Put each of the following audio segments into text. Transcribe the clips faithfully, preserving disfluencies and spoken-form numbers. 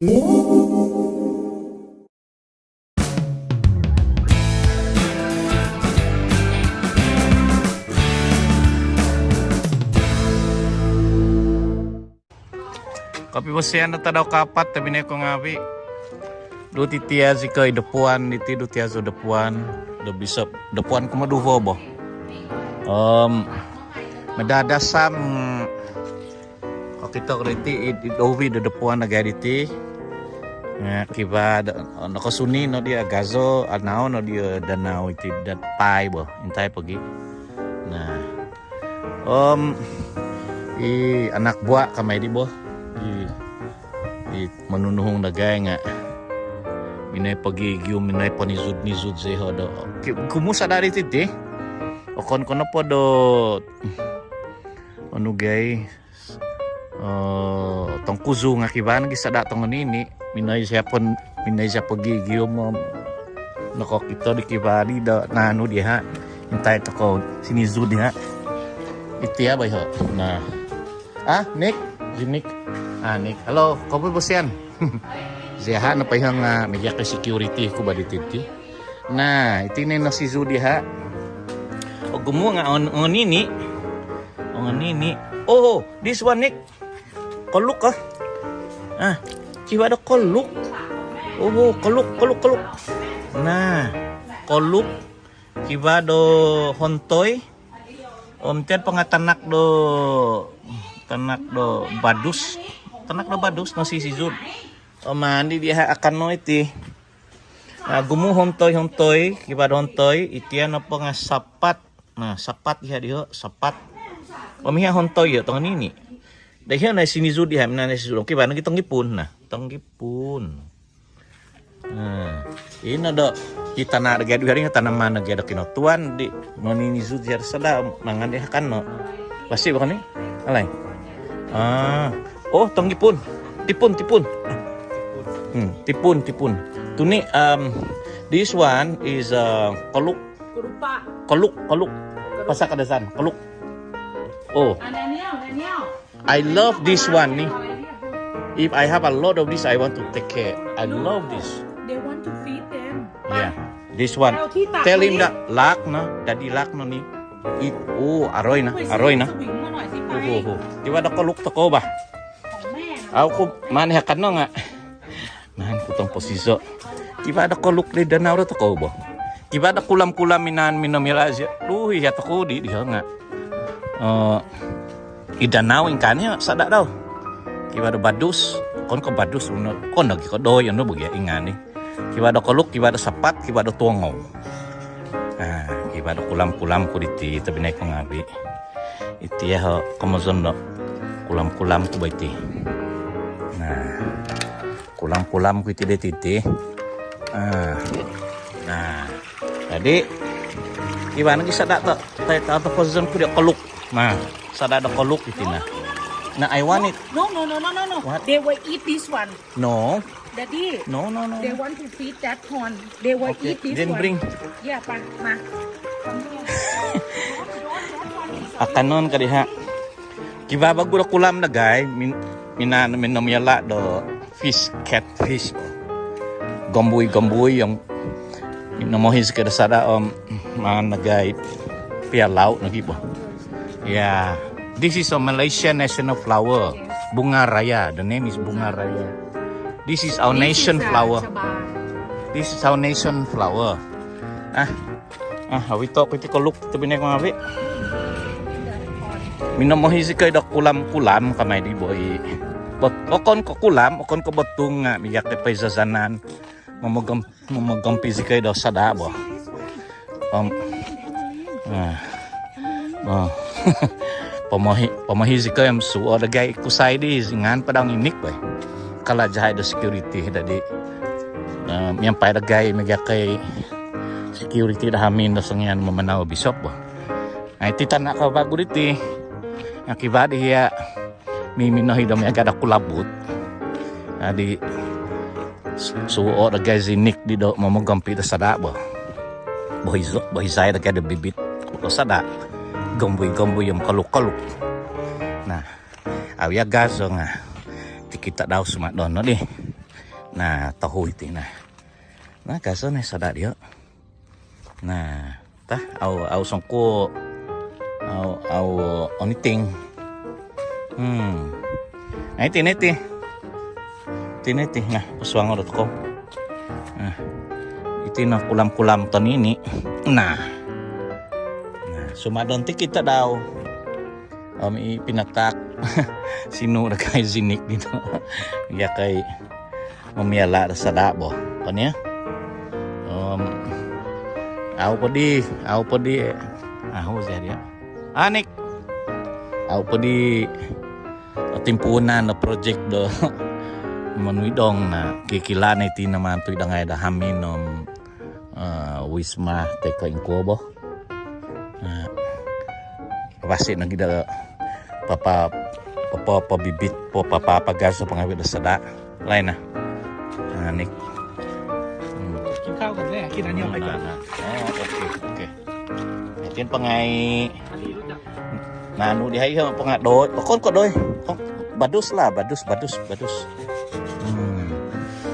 Kopivosian do tadau kaapat tobpinai ku ngaavi'. Do titiazikoi do puan diti, do tiazo do puan, do bisop do puan kumoduvo bo. Om madadasam kokito ko diti id, id ovi do do puan dagai diti. Nga' kivaa do nokosuni no diya' agazo, anao no diya' danau iti dot paai bo, intai pogi. Nah. Om i anak buah kamai di bo. I, i monunuhung dagai nga' minoi pogigium, minoi ponizud-nizud ziho' do. Ki-, kumu sada' diti ti. Okon ko nopo do onu gai, tongkuzu nga' kivaa nogi sada' tongonini'. Minoi siapon, minoi siapo gigium om nokokito di kivaa di do naanu diha'. Intai tokou sinizud diha'. Iti aba iho'. Nah. Ah, Nick. Si Nick. Ah, Nick. Halo, kopivosian. Ziha' nopo iho nga' miaga ko security ku bo diti ti. Nah, iti no sinizud diha'. Ogumu nga' on-, ongonini'. Ongonini'. Oh, this one, Nick. Koluk ah. Ah, kivaa do koluk. Oh, koluk, koluk, koluk. Nah, koluk. Kivaa do hontoi. Om iti nopo nga' tanak do, tanak do badus. Tanak do badus, nosisizud. Om maan di diha' akan no iti. Nah, ogumu hontoi, hontoi. Kivaa do hontoi. Iti nopo nga' sapat. Nah, sapat iha' diho', sapat. Om iha' hontoi iho' tongonini'. Do iho' no sinizud diha', minaan no sinizud. Kivaa nogi tonggipun, nah. Tonggipun. Nah, ino do i tana' dagai do, haro i tanaman dagai do kinotuan di moninizud zi sada' mangan di akan no. Pasti bo koni? Alai. Ah. Oh, tonggipun. Tipun, tipun. Hmm, tipun, tipun. Tu ni, um, this one is, uh, koluk. Koluk, koluk. Pasal Kadazan, koluk. Oh. I love this one ni. If I have a lot of this, I want to take care. I love this. They want to feed them. Yeah. This one. Tell him that lak no, daddy lak no ni. It, oh, aroi na, aroi na. Oh, oh, oh. Kivaa do koluk tokou bah. Au ku mani akan no nga'. Maan ku tomposizo'. Kivaa do koluk di danau do tokou bo. Kivaa do kulam-kulam minaan minomiala' zi. Duh, iha' tokou di diho' nga'. Eh, i danau ingkaa ni sada' dau. Kivaa do badus, okon ko badus, ono, okon nogi ko doi, ono bo gia ingaan ni. Kivaa do koluk, kivaa do sapat, kivaa do tuongou. Ah, kivaa do kulam-kulam ku diti tobpinai ku ngaavi'. Iti iho' komozon do kulam-kulam ku bo iti. Nah, kulam-kulam ku iti diti. Ah. Nah. Jadi, kivaa nogi sada' to, to, to, to komozon ku di koluk. Nah, sada' do koluk iti nah. Nah, I want it. No, no, no, no, no, no. What? They will eat this one. No. Daddy. No, no, no. They want to feed that one. They will eat this one. Okay, then bring. Yeah, pa, ma. Come here. Don't, don't, that one is okay. Akanon ka diha'. Kivaa vagu do kulam dagai, min-, minaan minomiala' do fish, catfish. Gombui-gombui om minomohi zikoi do sada' om maan dagai pia lau' nogi bo. Yeah. This is a Malaysian national flower. Bunga raya. The name is bunga raya. This is our nation flower. This is our nation flower. Ah, ah, awito' ku iti koluk tobpinai ku ngaavi'. Minomohi zikoi do kulam-kulam kamai di bo i. Bot-, okon ko kulam, okon ko botung nga' miaga ko poizazanan. Momogom- Momogompi zikoi do sada' bo. Om, ah, oh. Pomohi, pomohi zikoi om suuo' dagai kusai di, ingaan po dau i Nick bo. Kala' zahai do security dadi, eh, miampai dagai miaga ko i security do hamin do songian mamanau bisop bo. Nah, iti tana' ko vagu diti. Nah, kivaa di hiya' miminohi do miaga do kulabut. Nah, di su-, suuo' dagai zi Nick di do momogompi do sada' bo. Bohizo-, bohizai dagai do bibit do sada'. Gombui-gombui om koluk-koluk. Nah, au' i' agazo nga' tikid tadau sumadon no di. Nah, tohu iti nah. Nah, kaso no i sada' diyo'. Nah, tah, au, au songkuo'. Au, au oniting. Hmm. Nah, iti, iti. Iti, iti. Nah, posuango' dot kou. Nah, iti no kulam-kulam tonini'. Nah. Nah, sumadon tikid tadau. Om i pinataak sinu' dagai Zinik dino. Iyakai mamiala' do sada' bo. Kan iyo? Om au' podi, au' podi. Au' zi diya'. Anik. Au' podi otimpuunan do projek do monuidong na kikila'an iti no mantui dangai do hamin om, eh, Wisma toi ko ingkuo bo. Nah, pasti nogi do papa, papa, pabibit, papa, papa gaso pangawi' do sada'. Lain nah. Nah, Nik. Hmm. Kikau kan, eh, kiranya Oh, apa nah, itu? Nah. Oh, oke, oke. Iti pangai nanu di hai pangadoi. Okon ko' doi. Oh, badus lah, badus, badus, badus. Hmm.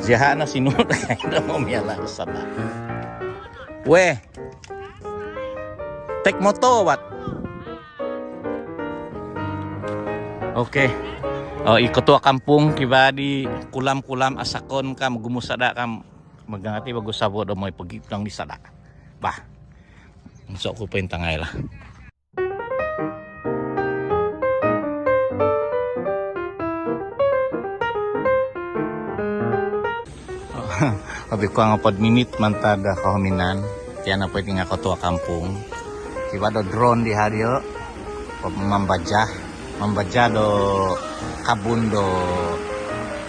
Ziha' no sinu' do mamiala' do sada'. Weh. Tek moto, wat. Oke. Oh, i ketua kampung, kivaa di kulam-kulam asakon kam, gumu sada' kam, magangati bagu savo do moi pogi' tong di sada'. Bah. Iso' ku pointangai lah. Lobi kuang opod minit mantad do kohominan. Tia nopo iti nga' ketua kampung. Kivaa do drone di haro. Mambaja. Mambaja do kabun do,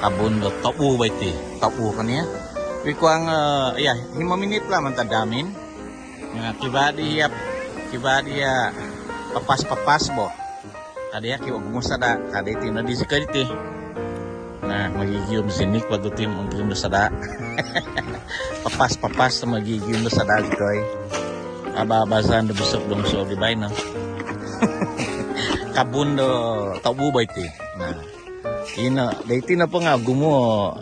kabun do tobu bo iti. Tobu kan iyo. Lobi kuang, eh, ya, himo minit lah mantad do hamin. Nah, kivaa di iya, kivaa di iya papas-papas bo. Kada iya kivaa gumu sada', kada iti no di zikoi diti. Nah, mogigium zini kivaa guti mogigium do sada'. Papas-papas mogigium do sada' zikoi. Aba-abazan do bisop dong suab di baino. Kabun do tobu bo iti. Nah. Ino, doiti nopo nga' ogumu o.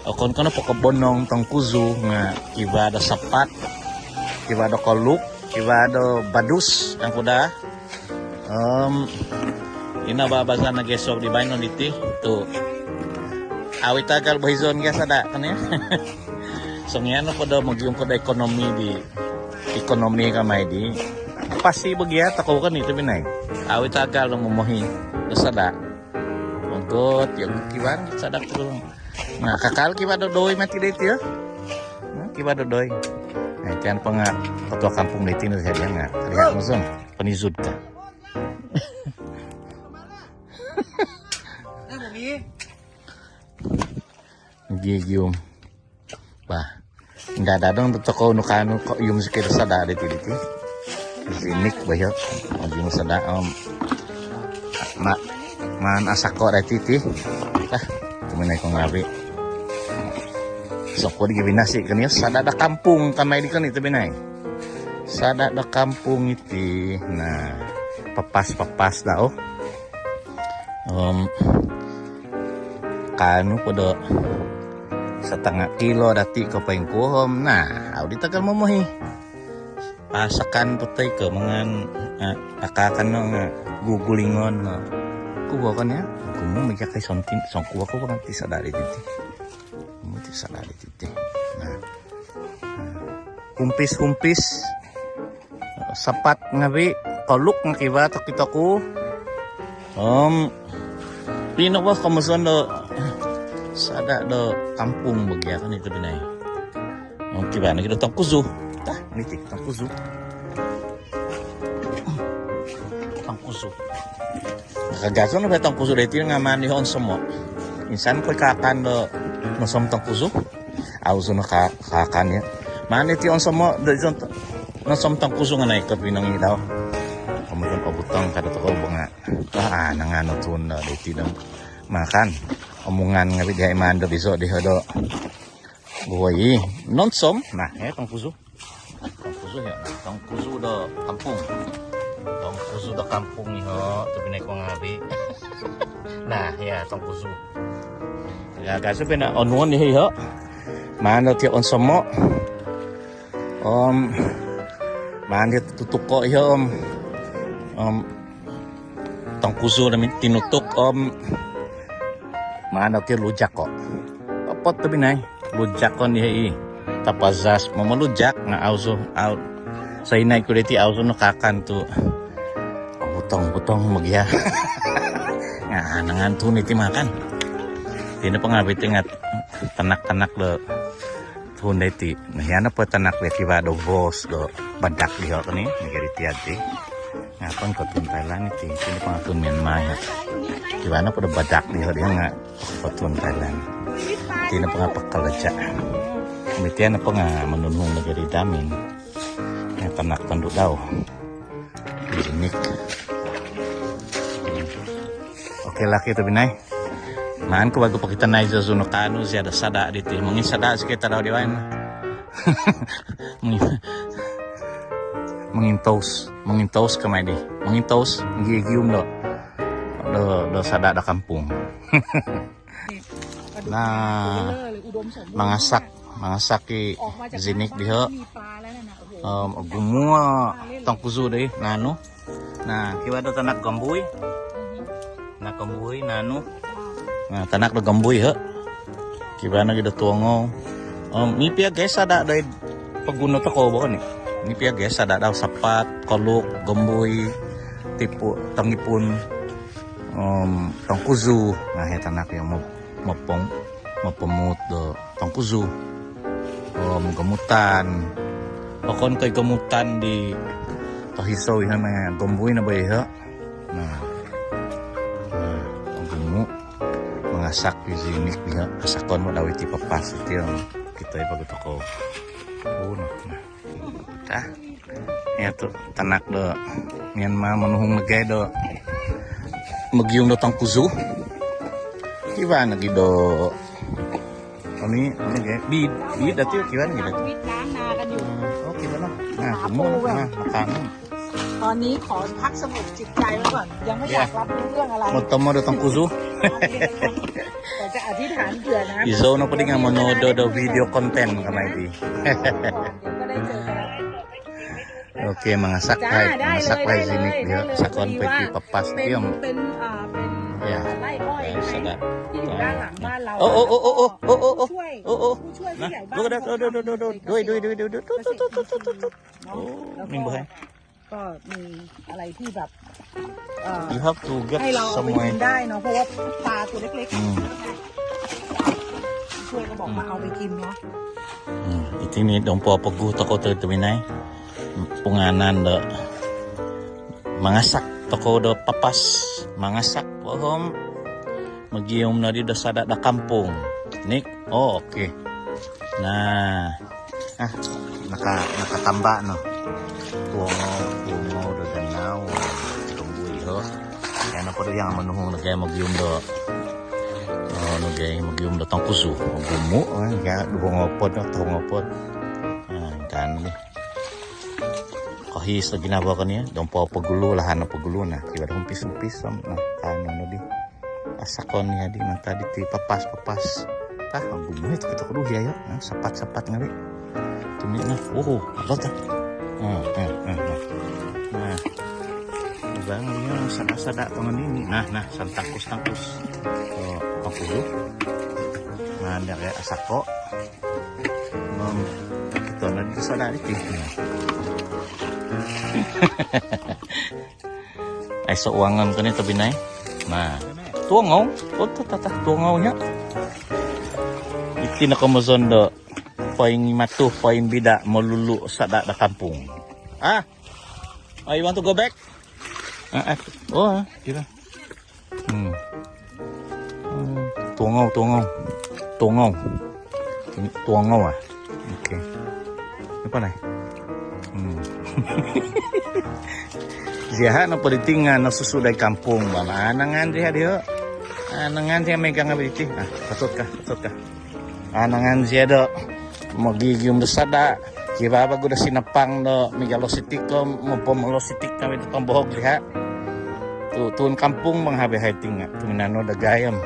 Okon ko' nopo kobonong tongkuzu nga' kivaa do sapat, kivaa do koluk, kivaa do badus, tangkuda. Om ino ba-, babasan nogi suab di baino diti tu' au' i' tagal bohizon gia sada' kan iyo. Songian nopo do mogium ko do ekonomi di, ekonomi kamai di. Pasti bo gia tokou kan iyo tobpinai. Au' i' tagal do momohi do sada'. Onggot, iyo, kivaa no sada' tu. Nah, kakal kivaa do doi mati doiti iyo. Nah, kivaa do doi. Nah, ikan po nga' ketua kampung doiti no, zi diya' nga' riha' musun. Panizud ka. Gigium. Bah. Nda dadong do tokou nu kaanu ko' ium zikoi do sada' doiti, doiti. Zinik bo iyo. Ogium sada', om. Ma-, maan asako' doiti, ti. Bah, tobpinai ko ngaavi'. Songkuo di gibinasi kan iyo, sada' do kampung kamai di kan iyo tobpinai. Sada' do kampung iti, nah, papas-papas dau. Om kaanu po do satanga' kilo dati' ko poingkuo om, nah, au' di tagal momohi. Pasakan po toi ko mangan, ah, akaakan no nga' gugulingon no. Kuo kan iyo, ogumu miaga kai sontin, songkuo ko mangan ti sada' doiti. Ogumu ti sada' doiti. Nah. Humpis-humpis. Sapat ngaavi', koluk nga' kivaa tokito ku. Om pino bo komuson do sada' do kampung bo gia kan iyo tobpinai. Om kivaa nogi do tongkuzu. Tah, niti tongkuzu. Tongkuzu. Kagazo no bo tongkuzu doiti nga' maan di onsomo'. Insan ko i' kaakan do nosom tongkuzu. Au' zou no ka-, kaakan iyo. Maan iti onsomo' do izo nosom tongkuzu nga' naikot winongi dau. Komudian obutong kada tokou bo nga'. Ah, nanganu tun do doiti do makan. Omungan ngaavi' dihai maan do bizo diho do. Woi, nonsom. Nah, iyo tongkuzu. Tongkuzu iyo. Tongkuzu do kampung. Tongkuzu do kampung iyo, tobpinai ko ngaavi'. Nah, iyo tongkuzu. Ya, kaso pina onuon iho. Maan do tio onsomo. Om maan do tutuko iho om. Om tongkuzu do tinutuk om maan do tio lujako. Opot tobinai. Lujakon iho i. Tapazas momolujak nga au zou au. Sainai ku diti au zou nokaakan tu. Butong-butong mogia. Nga nangan tu niti makan. Tino pangabit ingat tanak-tanak do tuhun diti. Nah, iho nopo tanak do kivaa do bos do badak diho ni. Negeri tiad ti. Ngapon ko tuhun Thailand iti. Tino pangabit tuhun Myanmar iho. Kivaa nopo do badak diho diho nga ko tuhun Thailand. Tino pangabit pakalaja. Mitian nopo nga manunuhung negeri damin. Nga tanak tondu dau. Jinik. Okey laki tobinai. Maan ku bagu pakitanai zou zou nokanu zia do sada diti. Mongin sada sikit tadau di wain. Mongin- mongintous. Mongintous kamai di. Mongintous. Gigium do. Do, do sada do kampung. Nah, mangasak. Mangasak i Zinik diho. Om ogumu o tongkuzu dii nanu. Nah, kivaa do tanak gambui. Tanak gambui nanu. Nah, tanak do gambui ho. Kivaa nogi do tuongou. Om mipiagai sada do id pogun do tokou bo ni. Mipiagai sada do sapat, koluk, gambui, tipu, tongipun. Om tongkuzu. Nah, iho tanak iho mo- mopong- mopomuut do tongkuzu. Om gomutan. Okon ko i gomutan di tohisou iho nga gambui no bo iho. Nah. Nah, ogumu. Mangasak i Zinik diho. Asakon bo dau iti papas iti om. Okito i bagu tokou. Oh, nah. Nah. Tah. Iho tu tanak do Myanmar manuhung nogi do mogium do tongkuzu. Kivaa nogi do. Oni, oni gai. Bid, bid dati kivaa nogi dati. Hmm, oh, kivaa no. Nah, semua. Nah, makan. ตอนนี้ขอพักสงบจิตใจไว้ก่อน ยังไม่อยากรับรู้เรื่องอะไร Motomo do tongkuzu. แต่จะอธิษฐานเผื่อนะ Izou nopo di nga monodo do video konten kamai di. เดี๋ยวก็ได้เจอกัน Okey, mangasak hai. Mangasak hai Zinik diho. Sakon po iti papas ti om. เป็น เป็น อ่า เป็น Ya. ไร่อ้อย Okey, sada. ที่อยู่ด้านหลังบ้านเรา Oh, oh, oh. ผู้ช่วย ผู้ช่วยผู้ใหญ่บ้าน Nah, dua, dua, dua. เนาะ Oh, แล้วก็ mimbuh hai. ก็มีอะไรที่แบบ เอ่อ You have to get ให้เราเอาไป somewhere กินได้เนาะ เพราะว่าปลาตัวเล็กๆ อืม ช่วยก็บอกมาเอาไปกินเนาะ Hmm, iti ni dompo pogu tokou tu tobinai. Punganan do mangasak tokou do papas. Mangasak po om mogium nodi do sada do kampung. Nik. Oh, okey. Nah. Ah, naka- nakatamba no. Tuongou, tuongou do danau. Gambui ho. Iho nopo do yang manuhung nogi mogium do. Oh, nogi mogium do tongkuzu. Ogumu, eh, ya, duo ngopod no, tohu ngopod. Ah, kan ni. Kohis lagi nabo kan ya. Dompo pogulu, lahan pogulu nah. Kivaa do humpis-humpis om. Nah, kan no di. Asakon ni adi mantad iti papas-papas. Tah, ogumu i tokito koduhia yo. Nah, sapat-sapat ngali. Tumi nah. Oho, apa tah? Nah, nah, nah, nah. Nah. Bang, ini sada-sada tangan ini. Nah, nah, santangkus-tangkus. Oh, aku tu. Nah, dia kayak asako. Om okito nodi sada diti. Aiso uangon ko ni tobinai. Nah. Tuongou. Oh, tah, tah, tah. Tuongou iho. Iti no komozon do poingimatu, poingbida, molulu sada do kampung. Ah. Oh, you want to go back? Ah, ah. Oh, ah, kira. Hmm. Hmm. Tuongou, tuongou. Tuongou. Tuongou, ah. Okey. Apa lai? Hmm. Zia nopo diti nga nosusu doid kampung bah. Anangan zia diho. Anangan zia megang abih diti. Ah, patut kah? Patut kah? Anangan zia do mogigium do sada. Kivaa bagu do sinapang do migalos iti ko, mopomolos iti kami do tombohog diho. Tu tuhun kampung bang habih hai tinga. Tuminano do gayam.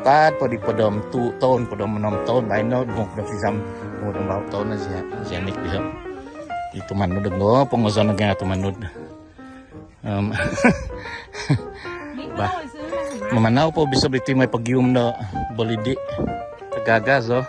Paad po di hopod om toun, hopod om onom toun baino, duo nohopod om sizam, duo nohopod om vahu toun no zi, zi Nick diho. I tumanud nogi, pongozon nogi tumanud. Om, bah, mamanau po bisop diti moi pogium do bolidi. Tagazo.